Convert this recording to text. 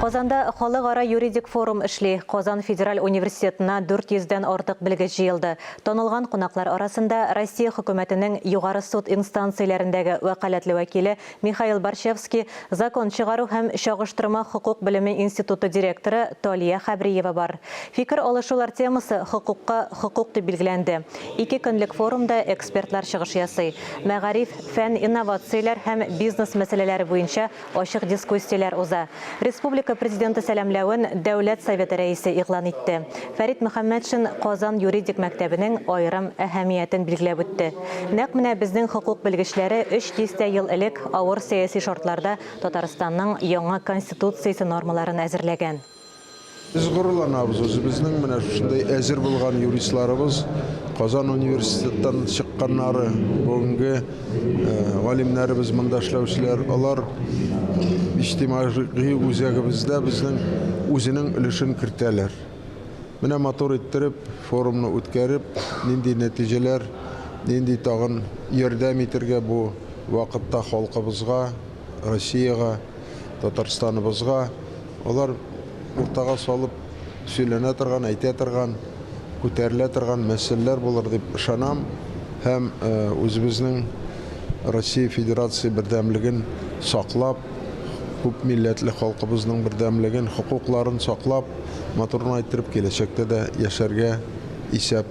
Казанда халыкара юридик форум эшли. Казан федераль университетына 400 дән артык белгеч җыелды. Танылган кунаклар арасында Россия хөкүмәтенең Югары суд инстанцияләрендәге вәкаләтле вәкиле Михаил Борщевский, закон чыгару һәм чагыштырма хокук белеме институты директоры Талия Хәбриева бар. Фикер алышулар темасы Хокукка хокук дип билгеләнде. Ике көнлек форумда экспертлар чыгыш ясый. Мәгариф, фән, инновацияләр һәм бизнес мәсьәләләре буенча ачык дискуссияләр уза. Республика Президенты сәламләвен Дәүләт Советы Рәисе игълан итте. Фәрит Мөхәммәтшин Казан юридик мәктәбенең аерым әһәмиятен билгеләп үтте. Нәкъ менә безнең хокук белгечләре өч дистә ел элек авыр сәяси шартларда Татарстанның яңа Конституциясе нормаларын әзерләгән. Без горурланабыз үзебезнең менә шушындай әзер булган юристларыбыз, Казан университеттан чыкканнары, бүгенге галимнәребез монда эшләүчеләр, алар иҗтимагый үзәгебездә безнең үзенең өлешен кертәләр. Менә матур иттереп форумны үткәреп, нинди нәтиҗәләр, нинди тагын ярдәм итергә бу вакытта халкыбызга, Россиягә, Татарстаныбызга, Алар уртага салып сөйләнә торган, әйтә торган, күтәрелә торган мәсьәләләр булыр дип ышанам һәм үзебезнең Россия Федерация бердәмлеген саклап, күп милләтле халкыбызның бердәмлеген, хокукларын саклап, матур гына иттереп киләчәктә дә яшәргә исәп.